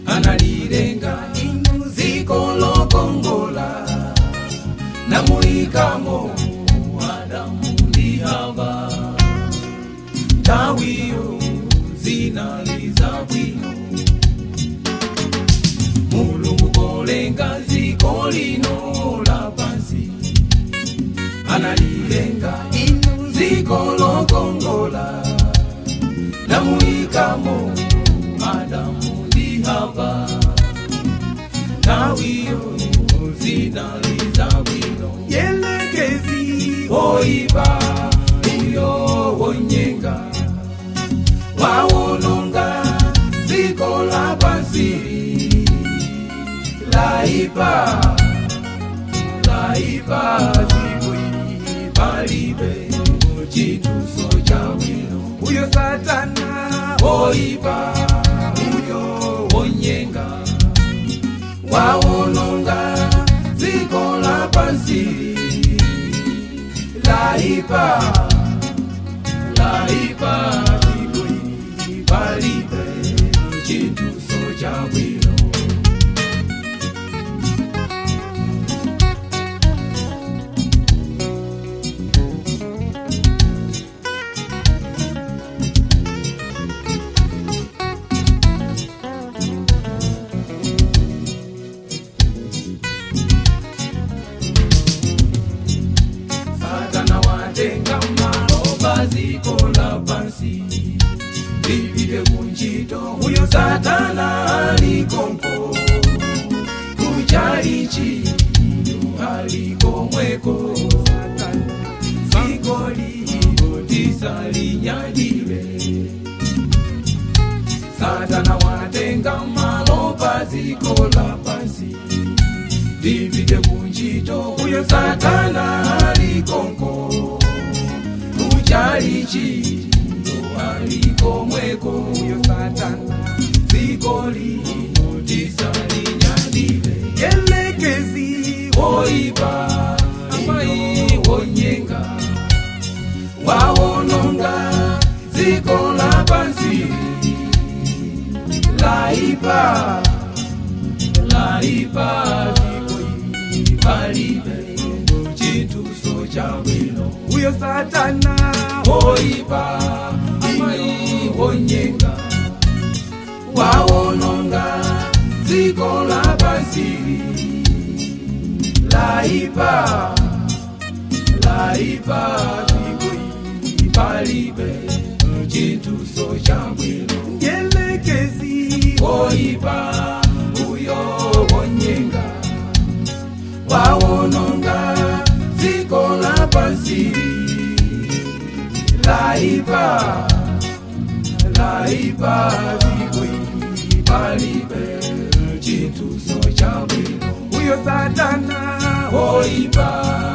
Analilenga inu ziko lokongola namuikamo Adamu ndi Hava tawiyo zinaliza bwino Mulungu kolenga ziko lino la pansi analilenga inu ziko lokongola namuikamo Adamu ndi Hava tawiyo zinaliza bwino yelekezi oiba uyo wonyenga wawononga ziko la pansi laiba laiba ziko palibe chituso cha bwino uyo satana oiba uyo wonyenga wawononga ziko la pansi laiba laiba ziko palibe chituso cha bwino. Satana watenga maloba ziko la pansi livile kunjito huyo satana alikonko kuchalichi alikomweko ziko litisalinyadile. Satana watenga maloba ziko la pansi livile kunjito huyo satana alikonko kuchalichi alikomweko huyo satana ziko litisalinyadile yelekezi oiba amai wonyenga wawononga ziko la pansi laiba laiba ziko palibe chituso cha bwino uyo satana oiba amai wonyenga wawononga ziko la pansi laiba laiba ziko palibe chituso cha bwino yelekezi oiba uyo wonyenga wawononga ziko la pansi laiba laiba ziko palibe chituso cha bwino uyo satana oiba.